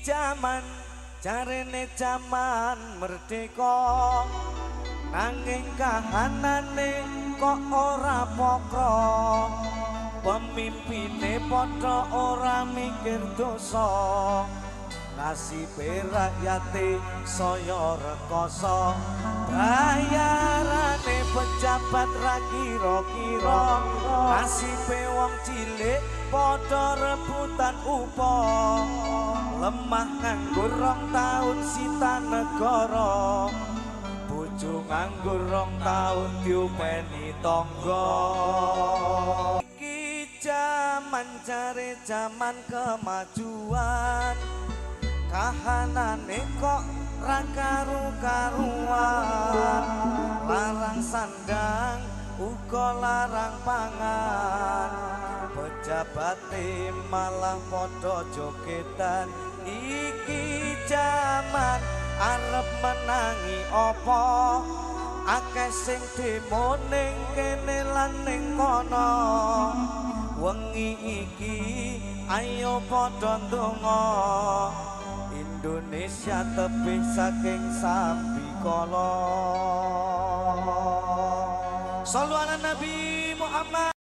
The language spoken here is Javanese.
Jaman jarene jaman merdeka, nanging kahanane kok ora pokro. Pemimpine padha ora mikir dosa, nasibe rakyate saya rekoso. Bayarane pejabat ra kira-kira, nasibe wong cilik padha rebutan upa. Lemah nganggur 2 taun sita negara, bojo nganggur 2 taun diupeni tangga. Iki jaman jare jaman kemajuan, kahanane kok ra karu-karuan. Larang sandang uga larang pangan, pejabate malah padha jogetan. Iki jaman arep menangi apa? Akeh sing demo ning kene lan ning kono. Wengi iki ayo padha ndonga, Indonesia tebih saking sambikala. Sallu ala Nabi Muhammad.